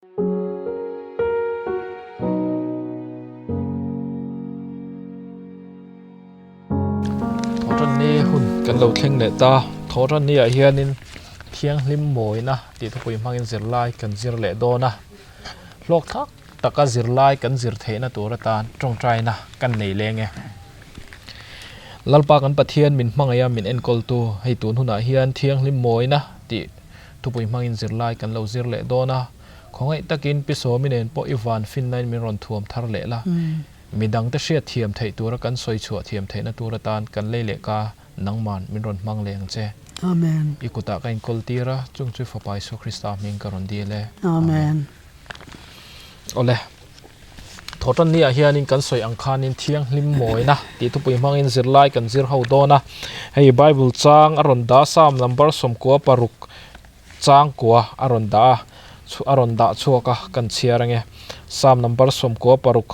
Thawhtanni hun kan lo thleng leh ta. Thawhtanni ah hianin thianghlim mawina tih thupui hmangin zirlai kan zir leh dawn a. Hlawk thlak taka zirlai kan zir theihna tur atan tawngtaina kan nei leng e. Lalpa kan Pathian min hmangaih a min enkawltu hei tun hunah hian thianghlim mawina tih thupui hmangin zirlai kan lo zir leh dawn a. Khawngaih takin Pi Sawmi nen pawh i van finnain min rawn thuam thar leh la. Midangte hriat thiam theih tura kan sawi chhuah thiam theihna tur atan kan lei leh ka nangman min rawn hmang leh ang che. Amen. I kutah ka inkawl tir a, chung chu Fapa Isua Krista hming ka rawn dil e. Amen. Awle, Thawhtanni ah hianin kan sawi ang khanin thianghlim mawina tih thupui hmangin zirlai kan zir ho dawn a. Hei Bible chang a rawn dah Psalm number 16 Changkua a rawn dah a, a rawn dah chhuak a, kan chhiar ange. Psalm number 16,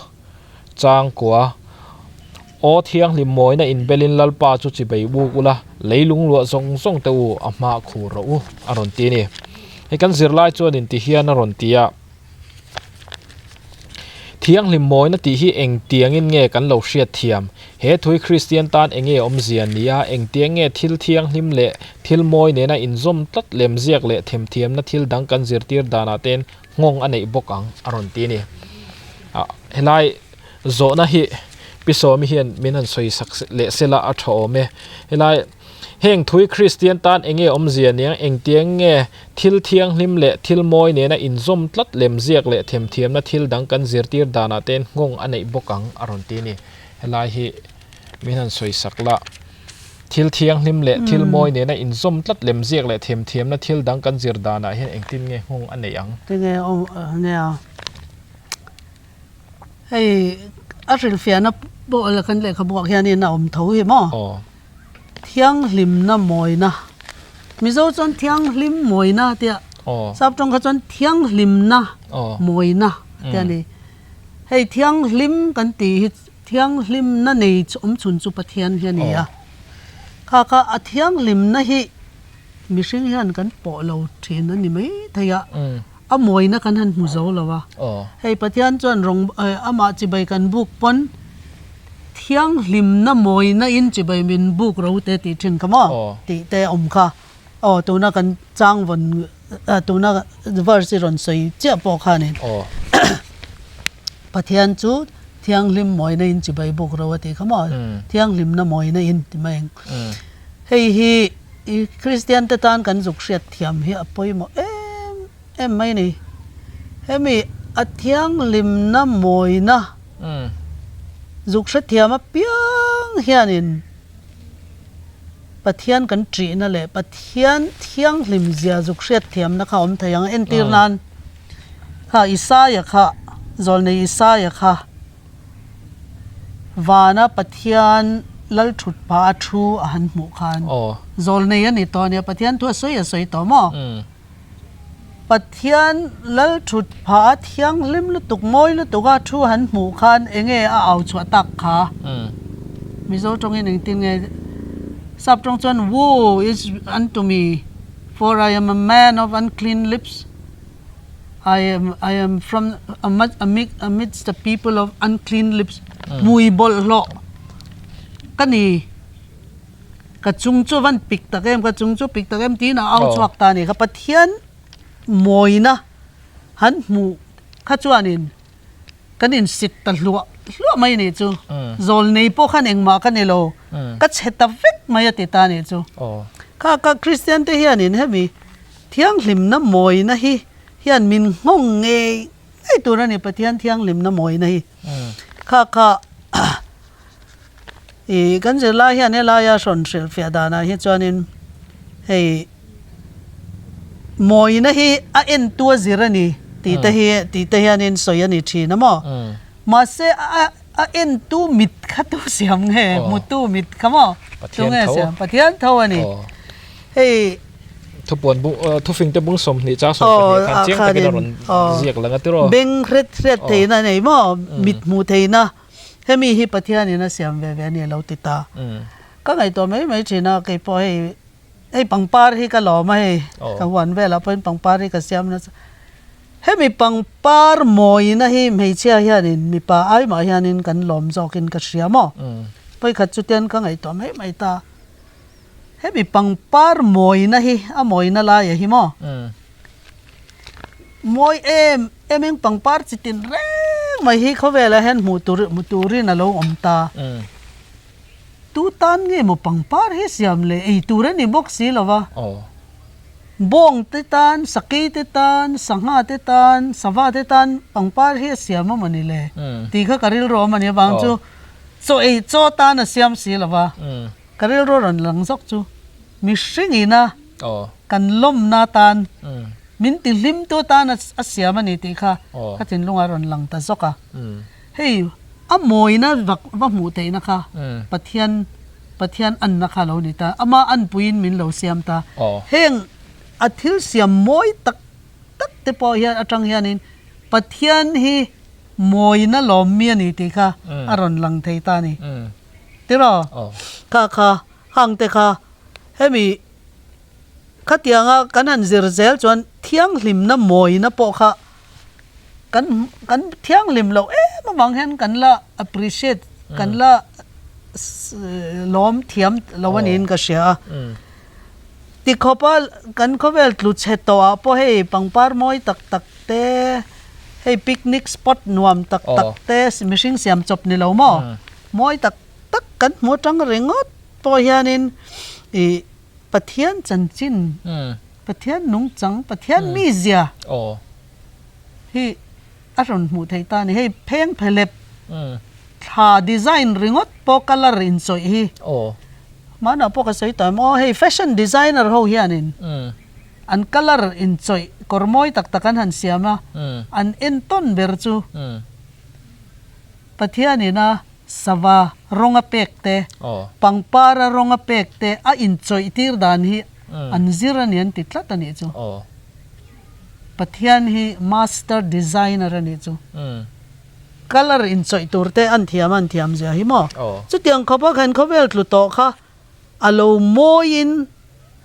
Changkua, Aw thianghlim mawina inbelin Lalpa chu chibei buk ula, leilung luah zawng zawng te u a hma khur rawh u, a rawn ti a ni. Hei kan zirlai chuanin ti hian a rawn ti a. Thianghlim mawina tih hi engtiangin nge kan lo hriat thiam? He thui Kristian tan enge awmzia ni a, engtiang nge thil thianghlim leh thil mawi nena inzawm tlat lemziak leh themthiamna thil dang kan zirtir danah ten nghawng a neih bawk ang a rawn ti a ni. Helai zawhna hi Pi Sawmi hian min han sawi sak leh sela a tha awm e. Helai. Heng thui Kristian tan enge awmzia nia engtiang nge thil thianghlim leh thil mawi nena inzawm tlat lemziak leh themthiamna thil dang kan zirtir danah ten nghawng a neih bawk ang a rawn ti a ni. Helai hi min han sawi sak la. Thil thianghlim leh thil mawi nena inzawm tlat lemziak leh themthiamna thil dang kan zir danah hian engtin nge nghawng a neih ang? Tinge awm nia? Hei a hrilhfiahna pawh la kan lehkhabu ah hianin a awm tho hi maw? Aw. Thianghlimna mawina. Mizo chuan thianghlim mawina tia. Aw. Sap tawng kha chuan thianghlimna Aw. mawina tia ni. Hei thianghlim kan tih hi thianghlimna nei awm chhun chu Pathian hi a ni a. Kha kha a thianghlimna hi mihring hian kan pawh lo thin a ni mai thei a. A mawina kan han hmu zo lo a. Hei Pathian chuan rawng amah chibai kan buk pawn thianghlimna mawina in chibai min buk ro te tih thin kha maw tih te a awm kha. Aw tuna kan chang vawn tuna verse i rawn sawi chiah pawh khanin Pathian chu thianghlim mawina in chibai buk ro a tih kha maw thianghlimna mawina in ti mai ang. Hei hi I Kristian te tan kan zuk hriat thiam hi a pawimawh em em mai a ni. Hemi a thianghlimna mawina zuk hrethiam apiang hianin Pathian kan ṭihna leh Pathian thianghlim zia zuk hriat thiamna kha a awm thei ang. Entir nan kha Isaia kha, zawlnei Isaia kha, Vana Pathian lal thut pah a thu a han hmuh khan zawl nei a ni tawh a nia, Pathian thu a sawi a sawi tawh maw? Pathian lal thut phah a thianghlim lutuk, mawi lutuk a thu han hmuh khan enge a au chhuah tak kha? Mizo tawngin engtin nge? Sap tawng chuan Woe is unto me, for I am a man of unclean lips. I am I am from amidst the people of unclean lips hmui bawlhhlawh ka ni ka chung chu van pik tak em ka chung chu pik tak em tiin a au chhuak ta a ni kha Pathian mawina han hmuh kha chuanin kan insit ta hluah hluah mai a nih chu zawlnei pawh khan engmah ka ni lo ka chhe ta vek mai a ti ta a nih chu kha ka Kristian te hianin hemi Thianghlimna mawina hi hian min nghawng ngei ngei tur a ni, Pathian thianghlimna mawina hi. Kha kha i kan zirlai hian helaia hrawn hrilhfiah danah hi chuanin hei mawina hi a entu a zir a ni tih te hi tih te hianin sawi a ni thin a maw. Mahse a a entu mit kha tu siam nge hmutu mit kha maw tu nge siam Pathian tho a ni. Hei Thupuan bung thufing te bung 20 chang 12 khan chiang takin a rawn ziak lang a tiraw. Beng hret hret theihna a nei maw mit hmuh theihna hemi hi Pathianin a siam ve ve a ni a lo ti ta. Ka ngaihtuah mai mai thin a keipawh hei hei pangpar hi ka lawm a hei ka huan velah pawhin pangpar hi ka siam nasa. Hemi pangpar mawina hi hmeichhia hianin mipa ai mah hianin kan lawm zawkin ka hria maw? Vawikhat chutian ka ngaihtuah mai mai ta. Hemi pangpar mawina hi a mawina laia hi maw? Mawi em em eng pangpar chi tin reng mai hi khawvelah hian hmuh tur hmu turin a lo awm ta. Tu tan nge maw pangpar hi siam leh ei tur a ni bawk si lo va. Bawng te tan, sakei te tan, sangha te tan, sava te tan pangpar hi a siam a mawni le tih kha ka rilru awm a ni avang chu chaw ei chaw tan a siam si lo va. Ka rilru rawn lang zawk chu mihring ina kan lawmna tan min ti hlimtu tan a siam a ni tih kha ka thinlungah rawn lang ta zawk a. Hei a mawina vak va hmuh theihna kha Pathian Pathian anna kha lo ni ta, ama anpuiin min lo siam ta. Heng a thil siam mawi tak tak te pawh hian atang hianin Pathian hi mawina lawm mi a ni tih kha a rawn lang thei ta a ni. Tiraw? Kha kha hang te kha hemi khatianga kan han zir zel chuan thianghlimna mawina pawh kha kan kan thianghlim loh em avang hian kan la appreciate kan la lawm thiam lo a niin ka hria a. Tikhawpa kan khawvel tlu chhe tawh ah pawh hei pangpar mawi tak tak te hei picnic spot nuam tak tak te mihring siam chawp ni lo maw mawi tak tak kan hmu atang ringawt pawh hianin ih Pathian chanchin Pathian nungchang Pathian mizia hi a rawn hmuh theih ta a ni. Hei pheng phelep thla design ringawt pawh colour inchawih hi hmanah pawh ka sawi tawh em aw hei fashion designer ho hianin an colour inchawih kawr mawi tak tak an han siam a an entawn ber chu Pathianin a sava rawng a pek te, pangpar a rawng a pek te a inchawih tir dan hi an zir a ni an ti tlat a nih chu. Pathian hi master designer a nih chu. Colour inchawih tur te an thiam a an thiam zia hi maw? Chutiang khawp a khan khawvel tlu tawh kha a lo mawiin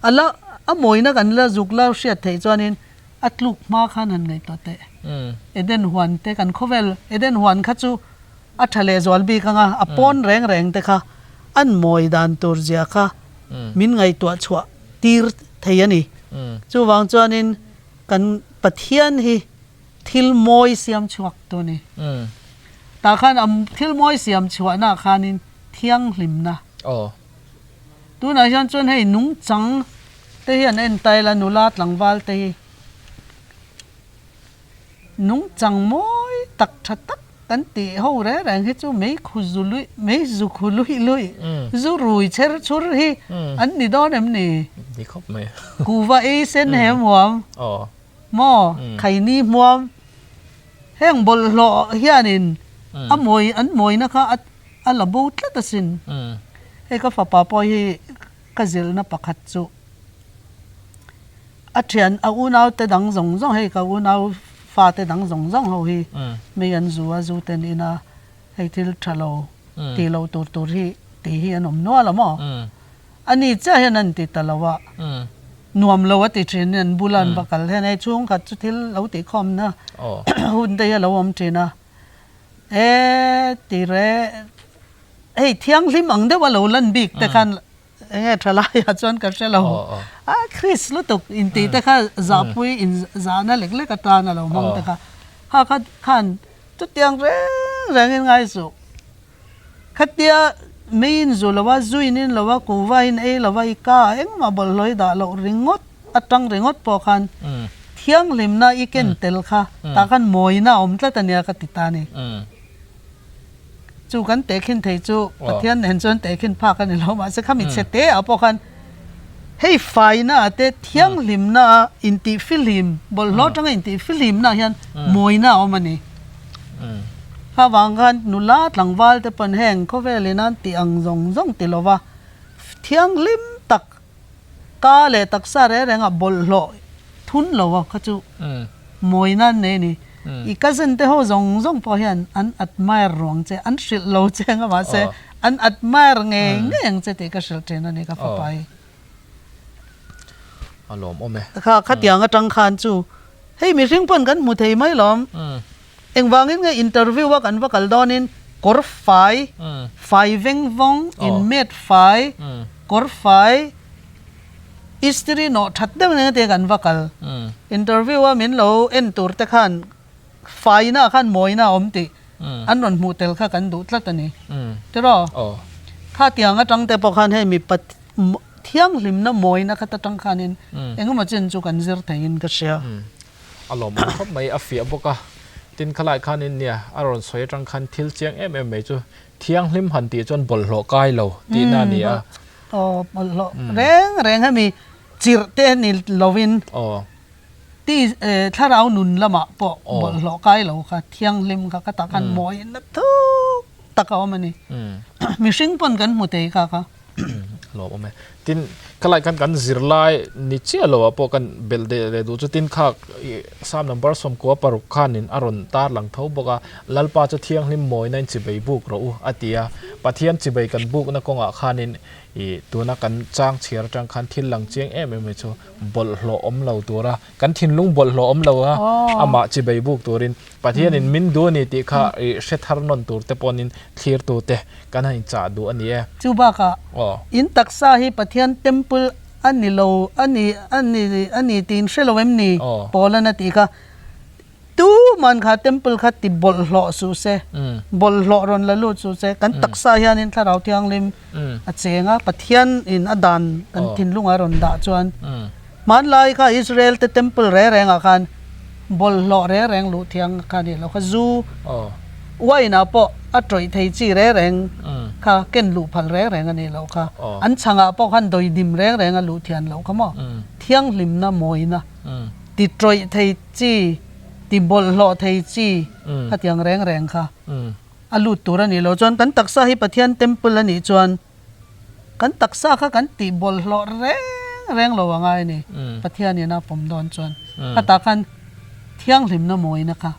a la a mawina kan la zuk la hriat theih chuanin a tluk hma khan han ngaihtuah teh. Eden huan te kan khawvel Eden huan kha chu a tha leh zual bik anga a pawn reng reng te kha an mawi dan tur zia kha min ngaihtuah chhuah tir thei a ni. Chuvang chuanin kan Pathian hi thil mawi siam chhuak tu a ni. Tah khan a thil mawi siam chhuahnaah khanin thianghlimna. Tunah hian chuan hei nungchang te hi an en ta ila nula tlangval te hi nungchang mawi tak tha tak kan tih ho reng reng hi chu mei khu zu luih mei zu khu luih luih zu rui chher chhur hi an ni dawn em ni? Ni khawp mai. Kuva ei sen he muam maw khaini hmuam heng bawlhhlawh hianin a mawi an mawina kha a A la bo tlat asin. Hei ka fapa pawh hi ka zilhna pakhat chu a thian a unau te dang zawng zawng hei ka unau fa te dang zawng zawng ho hi mei an zu a zu ten ina hei thil tha lo tih loh tur tur hi tih hi an awm nual a maw? Ani chiah hian an ti ta lo a nuam lo a ti thin an bula an va kal hian hei chhungkhat chu thil lo tihkhawmna hun te hi a lo awm thin a. E ti re hei thianghlim ang deuh a lo lan bik te khan enge tha lai ah chuan ka hre lo a Chris lutuk intih te kha zahpui in zahna lek lek atan a lo hmang te kha kha kha khan chutiang reng reng in ngai suh khatia mei in zu lo a zuin in lo a kuhva in ei lo a i ka engmah bawlhhlawh i dah loh ringawt atang ringawt pawh khan thianghlimna i ken tel kha tah khan mawina a awm tlat a nia ka ti ta a ni. Chu kan tehkhin thei chu Pathian nen chuan tehkhin phak a ni lo mahse khami chhe te ah pawh khan hei faina ah te thianghlimna a intihfihlim bawlhhlawh atanga intihfihlimna ah hian mawina a awm a ni. Kha vang khan nula tlangval te pawn heng khawvel in an tih ang zawng zawng ti lova thianghlim tak Ka leh taksa reng reng ah bawlhhlawh thun lo a kha chu mawina an nei a ni. I cousin te ho zawng zawng pawh hian an admire ruang che, an hrilh lo che anga mahse an admire ngei ngei ang che tih ka hrilh thin a ni ka fapa hi. A lawmawm e. Kha khatiang atang khan chu. Hei mihring pawn kan hmu thei mai lawm. Engvangin nge interview a kan va kal dawnin kawr fai, fai veng vawng, inmet fai, kawr fai, istiri nawh that deuh nen te kan va kal. Interview a min lo en tur te khan faina ah khan mawina a awm tih an rawn hmuh tel kha kan duh tlat a ni. Tiraw? Khatiang atang te pawh khan hei mipa thianghlimna mawina khat atang khanin engemaw chin chu kan zir theiin ka hria. A lawmawm khawp mai, a fiah bawk a. Tin khalai khanin nia, a rawn sawi atang khan thil chiang em em mai chu thianghlim han tih chuan bawlhhlawh kai lo tihna a ni a. Aw, bawlhhlawh reng reng hemi chirh te ni lovin ti thlarau nun lamah pawh bawlhhlawh kai lo kha thianghlim kha ka tak han mawi na thuk tak a awm a ni. Mihring pawn kan hmu thei kha kha. Lawm awm e. Tin, khalai khan kan zirlai ni chiah lo ah pawh kan belh deh leh duh chu tin kha Psalm number 16 khanin a rawn tar lang tho bawk a, Lalpa chu thianghlim mawina in chibei buk rawh u a ti a. Pathian chibei kan bukna kawngah khanin ih tuna kan chang chhiar atang khan thil lang chiang em em mai chu bawlhhlawh awm lo tura kan thinlung bawlhhlawh awm lo a amah chibei buk turin Pathianin min duh a ni tih kha ih hre thar nawn tur te pawhin thlirtute kan han inchah duh a ni e. Chu bakah in taksa hi Pathian temple a ni lo a ni a ni a ni tih in hre lo em ni? Paul-an a tih kha. Tuman kha temple kha ti bawlhhlawh suh se, bawlhhlawh rawn la lut suh se. Kan taksa hianin Thlarau Thianghlim a cheng a, Pathian in a dan kan thinlungah a rawn dah chuan hmanlai kha Israel te temple reng rengah khan bawlhhlawh reng reng luh thiang kha a ni lo kha, zu wine ah pawh a tawih thei chi reng reng kha ken luh phal reng reng a ni lo kha, an chhangah pawh khan dawidim reng reng a luh thian loh kha maw, thianghlimna mawina ti tawih thei chi ti bawlhhlawh thei chi khatiang reng reng kha a lut tur a ni lo chuan kan taksa hi Pathian temple a nih chuan kan taksa kha kan tih bawlhhlawh reng reng lo a ngai a ni Pathianin a pawm dawn chuan khatah khan thianghlimna mawina kha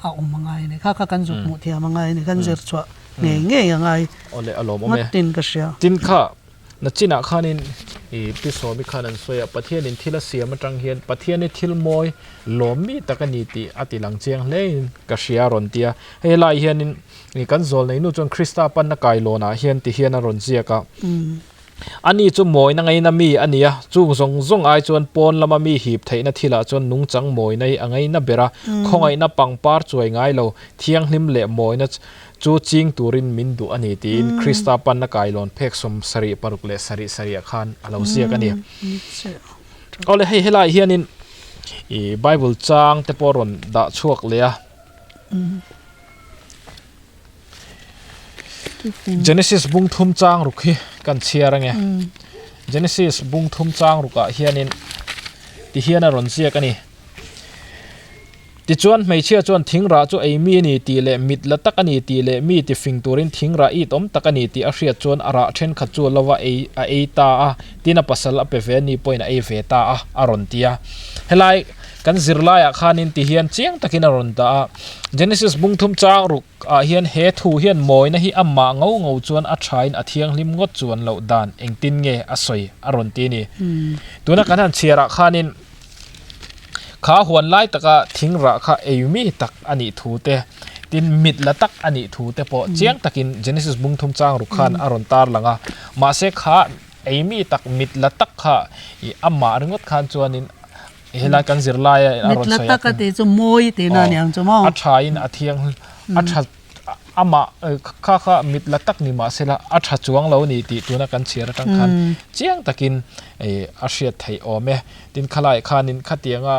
a awm a ngai a ni kha kha kan zuk hmuh thiam a ngai a ni kan zir chhuah ngei ngei a ngai ngawtin ka hria. Tin kha Nachinah khanin i Pi Sawmi khan an sawi a, Pathianin thil a siam atang hian Pathian hi thil mawi lawm mi tak a ni tih a ti lang chiang hlein ka hria a rawn ti a. Hei lai hianin i kan zawl nei nu chuan Krista panna kailawnah hian ti hian a rawn ziak a. Ani chu mawina ngaina mi a ni a, chung zawng zawng ai chuan pawn lama mi hip theihna thilah chuan nungchang mawina hi a ngaina ber a, khawngaihna pangpar chuai ngai lo, thianghlim leh mawina Chu ching turin min duh a ni tiin Krista panna kailawn phek 76 leh 7 ah khan a lo ziak a ni. Awle hei helaiah hianin i Bible chang te pawh a rawn dah chhuak leh a. Genesis bung thum chang ruk hi kan chhiar ange. Genesis bung thum chang rukah hianin tihian a rawn ziak a ni. Tichuan, hmeichhia chuan thingrah chu ei mi a ni tih leh mit la tak a ni tih leh mi ti fing turin thingrah it awm tak a ni tih a hriat chuan a rah thenkhat chu a lo va ei a ei ta a, tin a pasal a pe ve ni pawhin a ei ve ta a, a rawn ti a. Helai kan zirlaiah khanin ti hian chiang takin a rawn dah a, Genesis bung thum chang ruk ah hian he thu hian mawina hi amah ngo ngo chuan a thain a thianghlim ngawt chuan loh dan engtin nge a sawi a rawn ti a ni. Tuna kan han chhiarah khanin. Kha huan lai taka thing rah kha ei mi tak a nih thu te, tin mit la tak a nih thu te pawh chiang takin Genesis bung thum chang ruk khan a rawn tar lang a. Mahse kha ei mi tak, mit la tak kha ih amah ringawt khan chuanin helai kan zirlaia a rawn sawi a. Mit la tak a tih chu mawi tihna a ni ang chu maw? A thain a thiang a tha. Amah kha kha mit la tak ni mah sela a tha chuang lo a ni tih tuna kan chhiar atang khan chiang takin a hriat theih awm e. Tin khalai khanin khatianga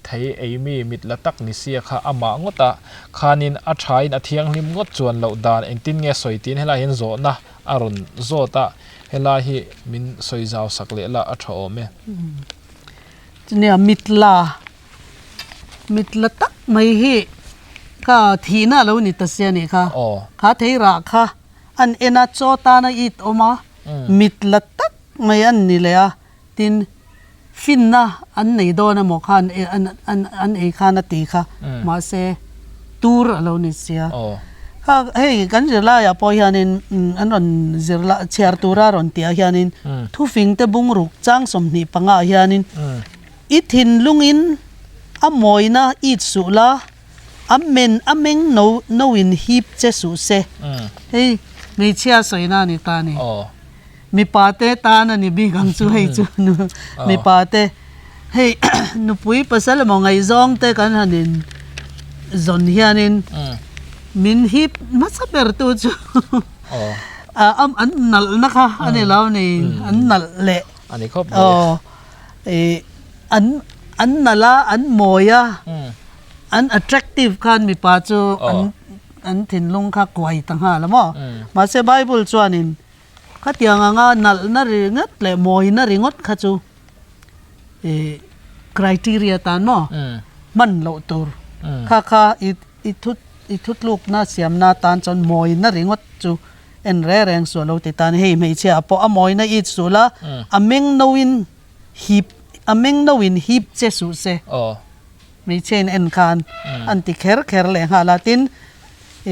thei ei mi mit la tak ni sia kha amah ngawt a, khanin a thain a thianghlim ngawt chuan loh dan engtin nge sawi tiin helai hian zawhna a rawn zawt a, helai hi min sawi zau sak leh la a tha awm e. Chunia mit la Mit la tak mai hi kha thihna a lo ni ta sia nih kha. Kha thei rah kha an en a, chaw tana it awm a, mit la tak mai an ni leh a, tin finna an nei dawn emaw khan an ei khan a ti kha, mahse tur a lo ni sia. Kha hei kan zirlaiah pawh hianin an rawn zirlai chhiar tura rawn tih ah hianin thufing te bungruk chang 25 ah hianin I thinlungin A mawina it suh la, a men a meng no no in hip che suh se. Hei hmeichhia sawina a ni ta a ni. Mipa te tan a ni bik ang chu hei chu mipa te hei nupui pasal emaw ngaihzawng te kan han in zawn hianin min hip hmasa ber tu chu an nalhna kha a ni lo ni an nalh leh a ni khawp mai. Ih an an nalh a an mawi a an attractive khan mipa chu an an thinlung kha kuai ta nghal a maw mahse bible chuanin khatiang anga nalhna ringawt leh mawina ringawt kha chu ih criteria tan maw hman loh tur kha kha i i thu i thutlukna siamna tan chuan mawina ringawt chu En reng reng suh lo ti tan hei hmeichhia ah pawh a mawina it suh la a meng no in hip a meng no in hip che suh se hmeichhia in en khan an ti kher kher leh nghal a tin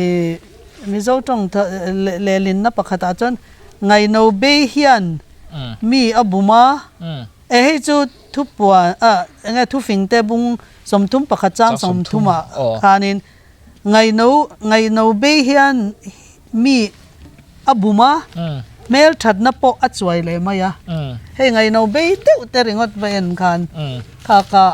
ih Mizo tawng lehlinna pakhat ah chuan ngaino bei hian mi a bum a e hei chu thupuan ah enge thufing te bung 31 chang 30 ah khanin Ngaihno ngaihno bei hian mi a bum a, hmel thatna pawh a chuai leh mai a. Hei ngaihno bei deuh te ringawt va en khan kha kha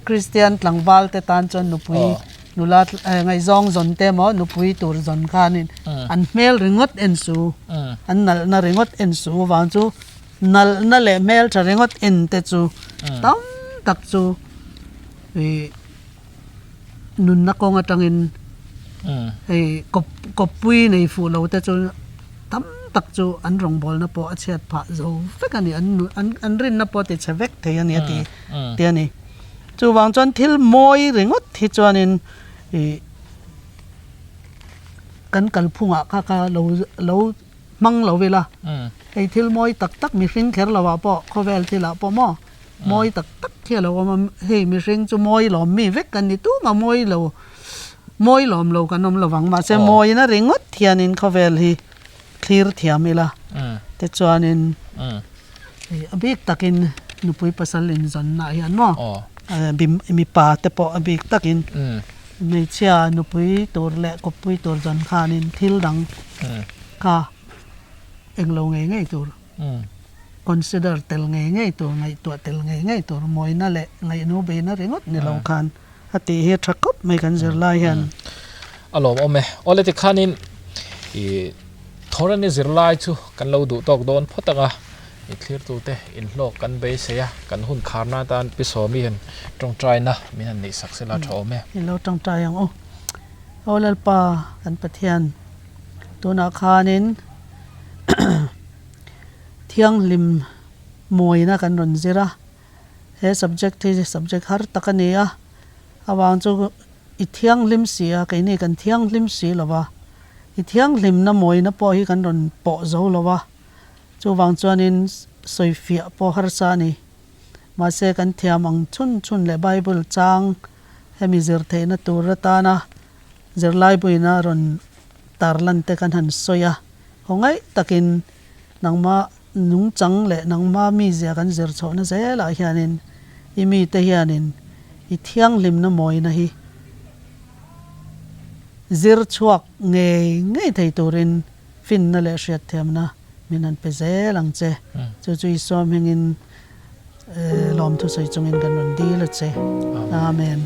Kristian tlangval te tan chuan nupui nula ngaihzawng zawn te emaw nupui tur zawn khanin an hmel ringawt en su, an nalhna ringawt en su vang chu nalhna leh hmel tha ringawt en te chu tam tak chu ih Nunna kawng atangin hei kawp kawppui nei fuh lo te chu tam tak chu an rawngbawlna pawh a chhiat phah zo vek a ni an an an rinna pawh a ti chhe vek thei a ni a ti ti a ni. Chuvang chuan thil mawi ringawt hi chuanin ih kan kalphungah kha kha lo lo hmang lo ila hei thil mawi tak tak mihring kher lo ah pawh khawvel thil ah pawh maw Mawi tak tak hi a lo awm a, hei mihring chu mawi lawm mi vek kan ni tum a, mawi lo mawi lawm lo kan awm lo vang mahse mawina ringawt hianin khawvel hi thlir thiam ila tichuanin a bik takin nupui pasal inzawnna ah hian maw mipa te pawh a bik takin hmeichhia nupui tur leh kawppui tur zawn khanin thil dang kha englo ngei ngei tur. Consider tel ngei ngei tur, ngaihtuah tel ngei ngei tur, mawina leh ngaihnu beina ringawt ni lo khan a tih hi a tha khawp mai kan zirlai hian. A lawmawm e. Awle tikhanin i Thorani zirlai chu kan lo duh tawk dawn phawt ang a, i thlirtute inhlawk kan beisei a, kan hun kharna atan Pi Sawmi hian tawngtaina min han neih sak sela tha awm e. I lo tawngtai ang u. Aw Lalpa kan Pathian tunah khanin Thianghlim mawina kan rawn zir a, he subject hi subject har tak a ni a, avang chu i thianghlim si a, keini kan thianghlim si lo va, i thianghlimna mawina pawh hi kan rawn pawh zo lo va, chuvang chuanin sawifiah pawh harsa a ni. Mahse kan thiam ang chhun chhun leh Bible chang hemi zir theihna tur atana zirlai buina rawn tarlan te kan han sawi a. Khawngaih takin nangma nungchang leh nangma mizia kan zir chhohna zelah hianin i mite hianin i thianghlimna mawina hi zir chhuak ngei ngei thei turin finna leh hriatthiamna min han pe zel ang che. Chu chu Isua hmingin lawmthu sawi chungin kan rawn dil a che. Amen.